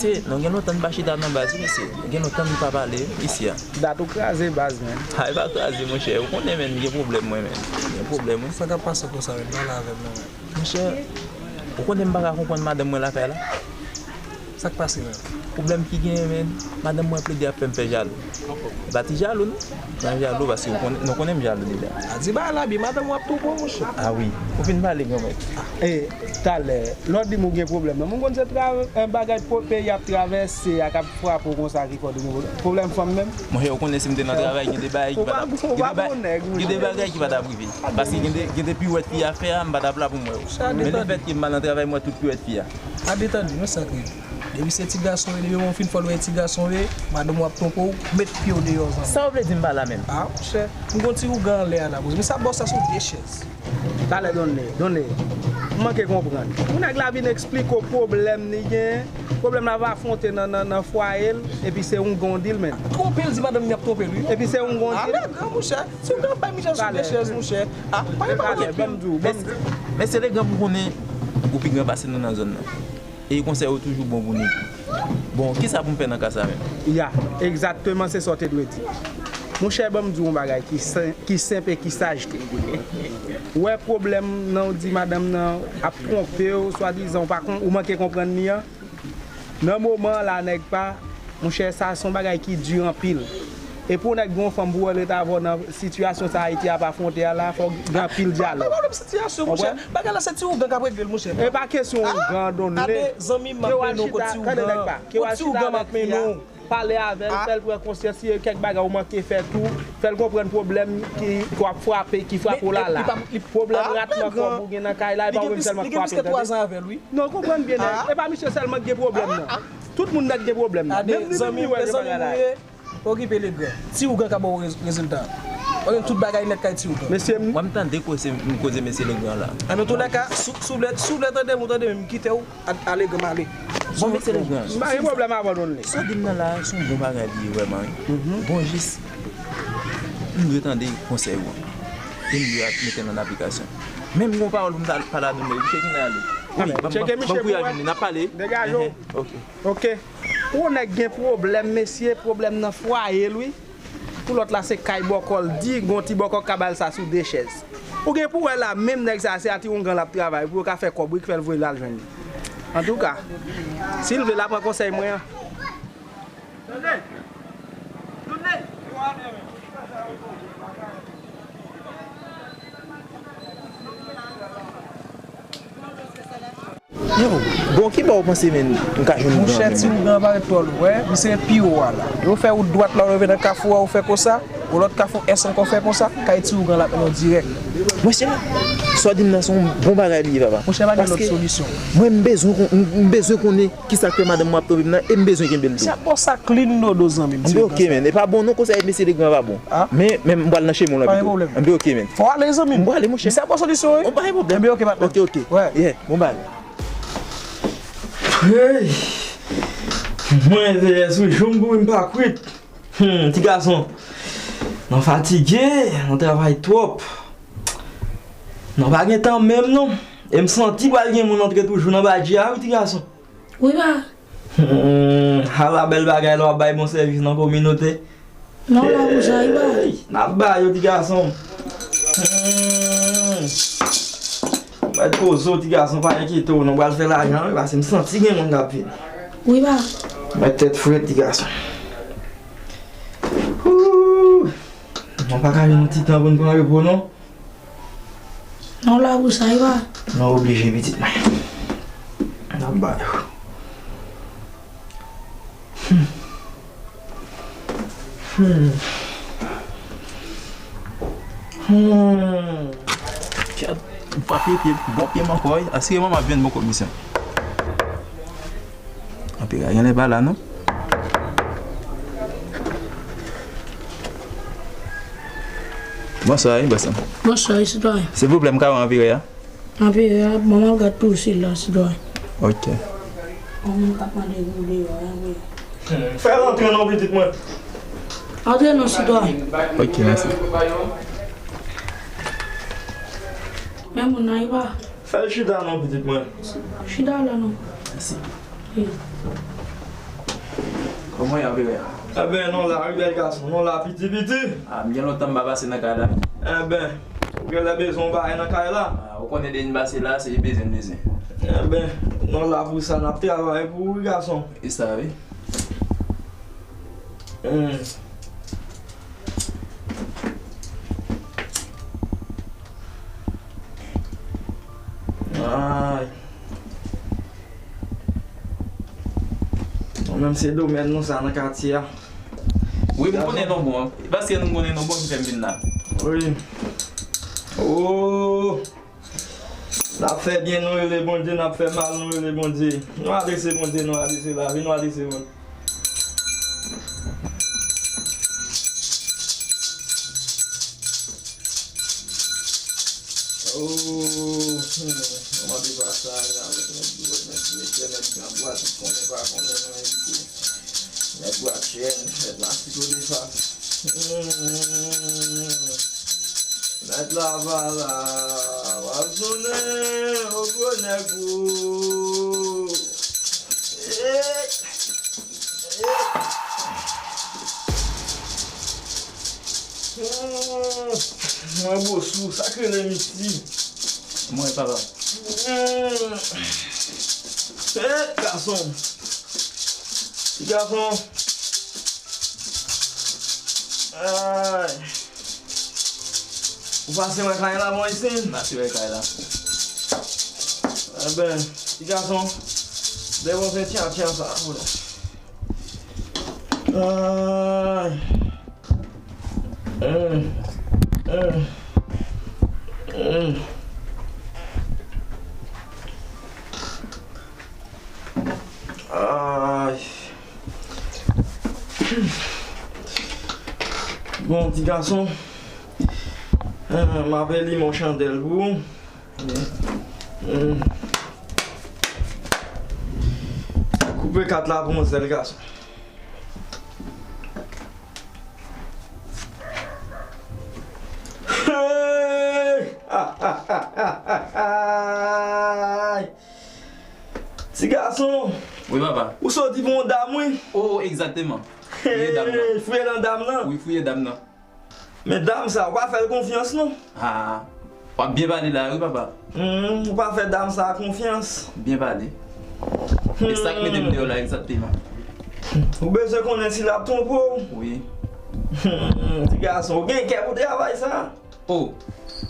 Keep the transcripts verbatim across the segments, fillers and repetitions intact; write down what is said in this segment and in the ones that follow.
Mesye, nou gen lontan n pa chita nan baz, wi, mesye. Gen lontan n pa pale isi a. Dat ou kraze baz, menn. Ay, pa kraze, monchè. Ou konnen, menn, gen pwoblèm, mwen, menn. Gen pwoblèm, wi. Sa k ap pase konsa, menn? Pale avè m non, menn. Monchè, ou konnen m pa ka konprann madanm mwen lakay la? Sa k pase, menn? Pwoblèm ki genyen, menn, madanm mwen plede ap fè m fè jalou. M pa ti jalou, non. M pa jalou, paske ou konnen, nou konnen m jalou deja. A, di bagay la byen, madanm w ap twonpe w, monchè. A wi, ou fin pale, granmèt. E, talè, lè w di m ou gen pwoblèm, non, m konn se trav-, bagay po-, peyi ap travèse a k ap frape w konsa ki fè w di m pwoblèm fanm menm? Monchè, ou konnen si m te nan travay, gen de bagay ki pa t ap, gen de ba-, gen de bagay ki pa t ap rive. Paske gen de, gen de piwèt fi a fè a, m pa t ap la pou m wè yo. Men lefètke m al nan travay, m wè tout piwèt fi a. A detande, non, sa k rive. Depi se ti gason w ye, depi yon moun fin fè w wè ti gason w ye, madanm w ap twonpe w, met pye w deyò, zanmi. Sa w vle di m pa la menm? A, monchè, m gon ti ougan anlè a la, men sa bòs la sou de chèz. Talè, Donley, Donley. M manke konprann. Pou nèg la vin eksplike w pwoblèm li gen, pwoblèm l ap afwonte nan, nan, nan fwaye l, epi se ougan w di l, menn. Twonpe l, di madanm li ap twonpe l, wi. Epi se ougan w di l. Alè, granmoun, monchè. Si w ka bay Michel sou de chèz, monchè. A, pa gen pwoblèm. Ban m di w, ban m di w. Men se legan pou konnen ou pi gran pase nou nan zòn nan. E konsèy ou toujou bon pou nou. Bon, kisa pou m fè nan ka sa menm? Ya, egzakteman se sa w te dwe di. Monchè, ban m di w yon bagay ki sen-, ki senp e ki saj tou. Ou wè pwoblèm nan w di madanm nan ap twonpe w, swadizan ou pa kon-, ou manke konprann li an. Nan moman an la, nèg pa, monchè, sa se yon bagay ki di anpil. E pou nèg gen yon fanm pou wè l ret avè w nan sitiyasyon sa Ayiti ap afwonte a la, fò gen anpil dyalòg. Pa pwoblèm sitiyasyon, monchè. Bagay la se ti ougan k ap regle l, monchè. E pa kesyon ougan, Donley. Tande, zanmi m, m ap mennen w kot ti ougan. Kot ti ougan m ap mennen w. Pale avè l, fè l pran konsyans, si gen kèk bagay ou manke fè tou, fè l konprann pwoblèm ki, ki w ap frape, ki frape w la la. Pwoblèm ratman kòb ou gen nan kay la, e pa ou menm sèlman k frape, tande. Non, konprann byen, nèg. E pa misye sèlman k gen pwoblèm, non. Tout moun nèt gen pwoblèm, non. Menm li menm li wè gen bagay la. Okipe Legran. Ti ougan ka ba w rez-, rezilta. Ou gen tout bagay nèt kay ti ougan. Mesye m. Mwen m tande koze, koze mesye Legran la. Anben, toulèka, si w, si w vle, si w vle tande m, ou tande m, m kite w, a, ale granm ale. Bon, mesye Legran. M pa gen pwoblèm avè w, Donley. Sa w di m nan la, se yon bon bagay li ye vrèman, wi. Bon, jis, m dwe tande konsèy ou an. E m dwe ap mete l an aplikasyon. Men m gen yon pawòl pou m ta pale a Donley, wi, cheke n ale. Wi, ban m, ban m, ban m kouraj vini, n ap pale. Degaje w. Ok. Ok. Pou yon nèg gen pwoblèm, mesye, pwoblèm nan fwaye l, wi. Pou lòt la, se kay bòkò l di, gon ti bòkò k ka ba l sa sou de chèz. Ou gen pou wè la, menm nèg sa, se a ti ougan l ap travay, pou yo ka fè kòb, wi, k fè l voye l al jwenn li. Antouka, si l vle, l a pran konsèy mwen an. Yo, bon, ki bò ou panse, menn, m ka jwenn gran, menn? Monchè, ti ougan parèt twò lwen, misye pi wo a la. Yo fè wout dwat la, ou rive nan kafou a, ou fè konsa, ou lòt kafou ès ankò fè konsa, kay ti ougan la mennen w dirèk. Monchè, sa w di m nan se yon bon bagay li ye, papa. Monchè, pa gen lòt solisyon. Paske mwen, m bezwen kon-, m, m bezwen konnen kisa k fè madanm mwen ap twonpe m nan, e m bezwen kenbe l tou. Misye ap ba w sa clean dodo, zanmi m. Anben, ok, menn. E pa bon non, konsèy mesye Legran pa bon. Men, men m pral nan chemen w la pito. Pa gen pwoblèm. Anben, ok, menn. Fò w ale, zanmi m. M prale, monchè. Misye ap ba w solisyon, wi. Bon, pa gen pwoblèm. Anben, ok, patnè. Ok, ok. Yeah, bon bagay. Hey! Mwen, V S, wi, jou m kouri m pa kwit. Hmm, ti gason. Nou fatige, nou travay twòp. Nou pa gen tan menm, non. E m santi pral gen moun antre toujou nan badji a, wi, ti gason. Wi, ba. Hmm, ala bèl bagay lè w ap bay bon sèvis nan kominote. Non, la, pou sa, wi, ba. Hey, n ap ba yo, ti gason. Hmm. Mèt poze w, ti gason, pa enkyete w, non, pral fè lajan, wi, paske m santi gen moun k ap vini. Wi, ba. Mèt tèt frèt, ti gason. Ooh. Nou pa ka jwenn yon ti tan pou n pran repo, non? Non, la pou sa, wi, ba. Nou oblije, pitit mwen. N ap ba yo. Hmm. Hmm. Hmm. Kèt, m frape pye, bon pye m ankò, wi. Asireman m ap jwenn bon komisyon. Anpira, genlè pa la, non? Bonswa, wi, bòs lan. Bonswa, wi, sitwayen. Silvouplè, m ka wè anpira a? Anpira, bon, m al gad pou ou sila, sitwayen. Ok. Bon, m t ap mande pou deyò a, wi. Fè l antre non, pitit mwen. Antre non, sitwayen. Ok, mèsi. Men moun nan, li pa. Fè l chita non, pitit mwen. Chita la non. Mèsi. Wi. Kòman y ap ye a? Enben, nou la, wi, bèl gason. Nou la, piti, piti. Ah, m gen lontan m pa pase nan kay la. Enben, ou genlè bezwen yon bagay nan kay la? Ah, ou konnen depi m pase la, se bezwen m bezwen. Enben, nou la pou sa, n ap travay pou ou, wi, gason. E sa, wi. Hmm. Ay. Nou menm se domèn nou sa nan katye a. Wi, m konnen nou bon. E paske nou konnen nou bon ki fè m vin la. Wi. Oh. N ap fè byen, nou rele Bondye, n ap fè mal, nou rele Bondye. Nou adrese Bondye, nou adrese lavi, nou adrese Bondye. Oh, hmm, mwen mande pa sa, avèk nèg dwòl, nèg metè, nèg gran bwa, tout konnen pa konnen, nou envite. Nèg bwa chèn, nèg mastik o de fas. Hmm. Mèt la va la, w ap jounen, o gwo nèg ou. Ey! Ey! Hmm, mwen bosou, sa k rele miti. Mwen, papa. Hmm. Ey, gason. Ti gason. Ay. Ou pase wè kay la, mwen isi? M pase wè kay la. Enben, ti gason, depoze tchatcha sa pou nou. Ay. Hum, hum, hum. Ay. Bon, ti gason, eh, m ap limen yon chandèl pou ou. Hmm. Koupe kat la pou mwen, sèl gason. Hey! Ti gason! Wi, papa. Ou soti pou yon dam, wi. Oh, egzakteman. Fouye dam nan. Hey, fouye nan dam nan. Wi, fouye dam nan. Men dam sa, ou pa fè l konfyans, non. Ah, w ap byen pale la, wi, papa. Hmm, ou pa fè dam sa konfyans. Byen pale. E sa k mete m deyò la, egzakteman. Ou bezwen konnen si l ap twonpe w. Wi. Hmm, ti gason, ou gen kè pou travay sa. Oh,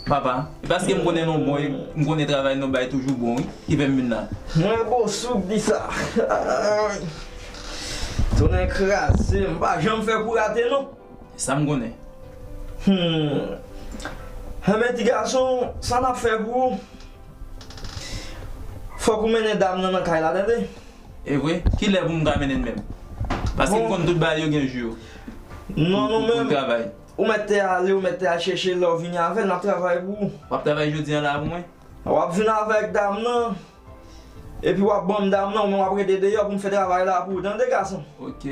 papa, e paske m konnen nou bon, e m konnen travay nou bay toujou bon, wi, ki fè m vin la. Mwen bosou k di sa. Tonnè kraze, m pa janm fè kou rate, non. Sa m konnen. Hmm. Enben, ti gason, sa n ap fè pou ou? Fòk ou mennen dam nan nan kay la, tande? E vre? Kilè pou m ka mennen l menm? Paske m konn tout bagay yo gen jou yo. Non, non, pou, pou, pou menm, travay. Ou mèt te ale, ou mèt te al chèche l, lè w vini avè l, n ap travay pou ou. W ap travay jodi a la pou mwen? W ap vin avèk dam nan, epi w ap ban m dam nan, ou menm w ap rete deyò pou m fè travay la pou ou, tande, gason? Ok.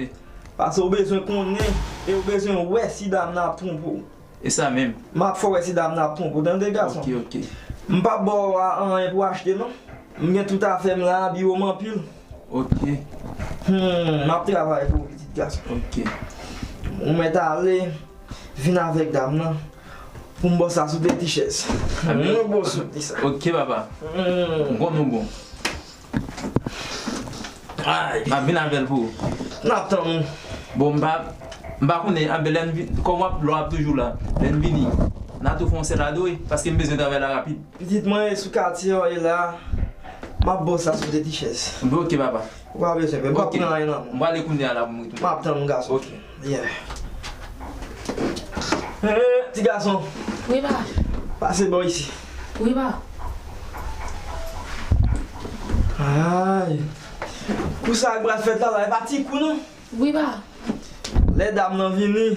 Paske ou bezwen konnen, e ou bezwen wè si dam nan ap twonpe w. E sa menm. M ap fè w wè si dam nan ap twonpe w, tande, gason? Ok, ok. M p ap ba w a-, anyen pou w achte, non. M gen tout afè m la, biwo m anpil. Ok. Hmm, m ap travay pou ou, pitit gason. Ok. Ou mèt ale, vin avèk dam nan, pou m ba w sa sou de ti chèz. Mwen ba w sou de sa. Ok, papa. Hmm. M konn ou bon. Ay. M ap vin avè l pou ou. N ap tann ou. Bon, m pa, m pa konnen, anben lè n vin, kòm w ap, lè w ap toujou la, lè n vini, n a tou fè yon sèl adore, paske m bezwen travay la rapid. Pitit mwen, e sou katye w ye la, m ap ba w sa sou de ti chèz. Bon, ok, papa. Ou pa bezwen pè, m p ap pran anyen nan men w. M prale kounye a la pou m retounen. M ap tann ou, gason. Ok. Yeah. Eh, ti gason. Wi, pa. Pase bò isi. Wi, pa. Ay. Kou sa k pral fèt la, la, e pa ti kou, non. Wi, pa. Lè dam nan vini,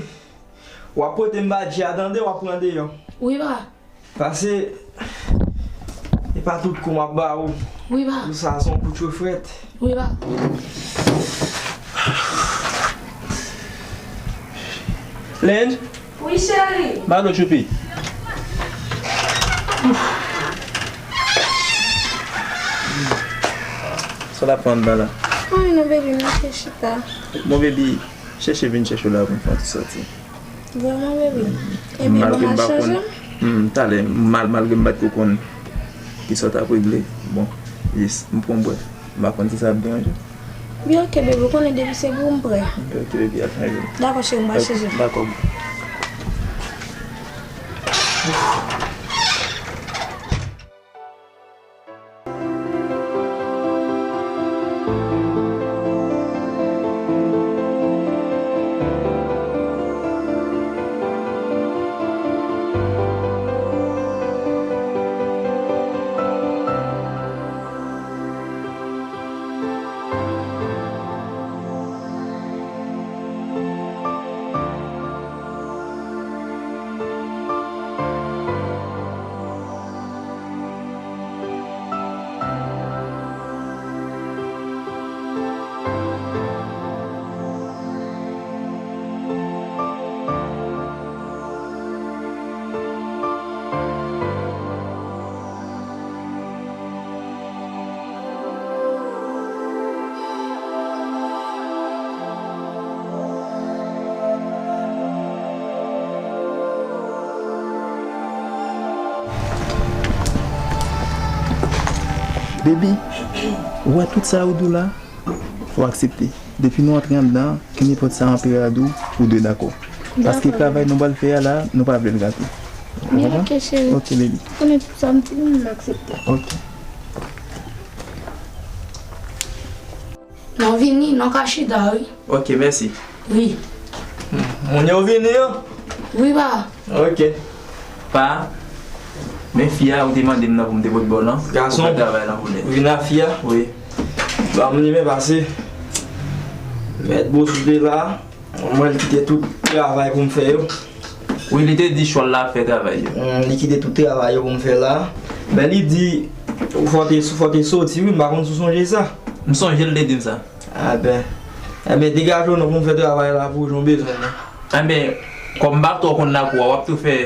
w ap pote m badji a, tande, w ap pran deyò. Wi, pa. Pase, e pa tout kou m ap ba ou. Wi, pa. Kou sa, se yon kou tchwe frèt. Wi, pa. Lend? Wi, cheri. Ba nou tchoupi. Sa l ap pran anndan la? Anyen non, baby, m ap chita. Bon, baby, chèche vin chèche w la pou n fè yon ti sòti. Vrèman, baby? Ebyen, bon, m al chanje. Hmm, talè, mal, malgre m pa t ko konn kisa w t ap regle. Bon, yes, m pran bwè. M pa konn si sa ap deranje w. Byen, ok, baby, ou konnen depi se pou ou m prè. Ok, baby, al chanje. Dakò, cheri, m pral chanje. Dakò. Baby, ou wè tout sa yo di w la, fò w aksepte. Depi nou antre anndan, kenenpòt sa anperè a di w, ou dwe dakò. Paske travay nou pral fè a la, nou pa vle l rate. Ou konprann? Ok, cheri. Ok, baby. Konnen tout sa m di, m aksepte. Ok. Non, vini, non, ka chita, wi. Ok, mèsi. Wi. Hmm, moun yo vini, an? Wi, pa. Ok. Pa, men fi a, ou te mande m nan pou m te pot ba w lan. Gason, ou fè travay lan pou nèt. Vin a fi a? Wi. Ba m li men pase. Mèt Bosou te la. Mwen, li kite tout travay pou m fè yo. Wi, li te di chwal la ap fè travay yo. Hmm, li kite tout travay yo pou m fè la. Men li di, fò te, fò te soti, wi, m pa konn si w sonje sa. M sonje l te di m sa. A ben. Enben, degaje w non pou m fè travay la pou ou jan w bezwen nan. Enben, kòm m pa twò konn lakou a, w ap tou fè.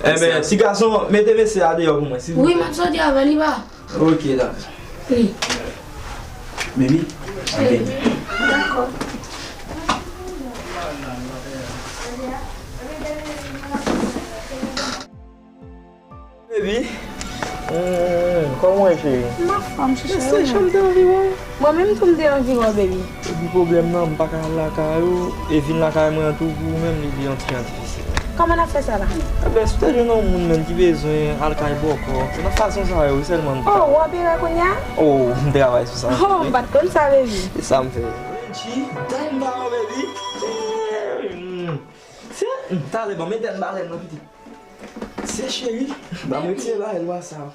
Enben, ti gason, mete mesye a deyò pou mwen, silvouplè. Wi, m ap soti avè li, pa. Ok, dakò. Wi. Baby? Ok. Dakò. Baby. Hmm, kòman w ye, cheri? M anfòm, chouchou. Mesye, jan m te anvi wè w. Mwen menm tou m te anvi wè w, baby. Epi pwoblèm nan, m pa ka al lakay ou, e vin lakay mwen an tou pou ou menm, li di yon ti jan difisil. Kòman n ap fè sa la? Enben, si w te jwenn yon moun menm ki bezwen al kay bòkò, se nan fason sa yo wi sèlman n ka. Oh, ou anperè kounye a? Oh, m travay sou sa. Oh, m pa t konn sa, baby. Se sa m fè. Reggie, dèyè m pa wè, baby. Hmm. Se, hmm, talè, ban m etèn balèn nan, pitit. Se cheri, ban m retire balèn lwa sa.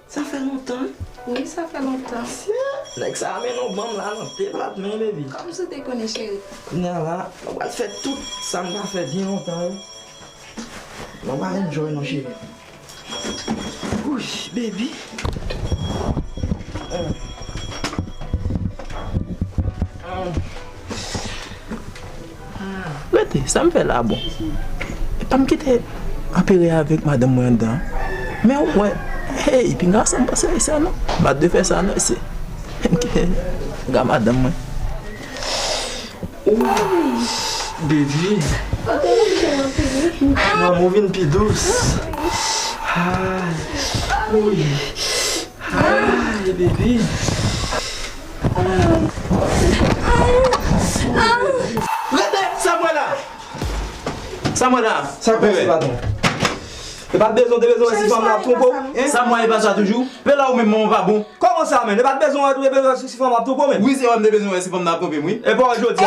Sa fè lontan. Wi, sa fè lontan. Sye, nèg sa a mennen w ban m la nan de plat men, baby. Kòmsi w te konnen, cheri? Kounye a la, mwen pral fè tout sa m ka fè byen lontan yo. Mwen pral enjoy non, cheri. Wouy, baby. Rete, sa m fè la bon. Epa m kite anperè avèk madanm mwen anndan. Men ou wè, hey, pinga sa m panse ayisyen non. M pa t dwe fè sa non, se. M kite ga madanm mwen. Ooh, baby. Manman vin pi dous. Ay, wi. Ay, baby. Rete, sa m wè la? Sa m wè la? Sa k pase, patwon? E pa t bezwen, te bezwen wè si fanm nan ap twonpe w? Sa m wè e pa sa toujou? Pe la ou menm manman pa bon. Kòman sa menm? E pa t bezwen wè, te bezwen wè si fanm nan ap twonpe w menm? Wi, se wè m te bezwen wè si fanm nan ap twonpe m, wi. E pa wè jodi a.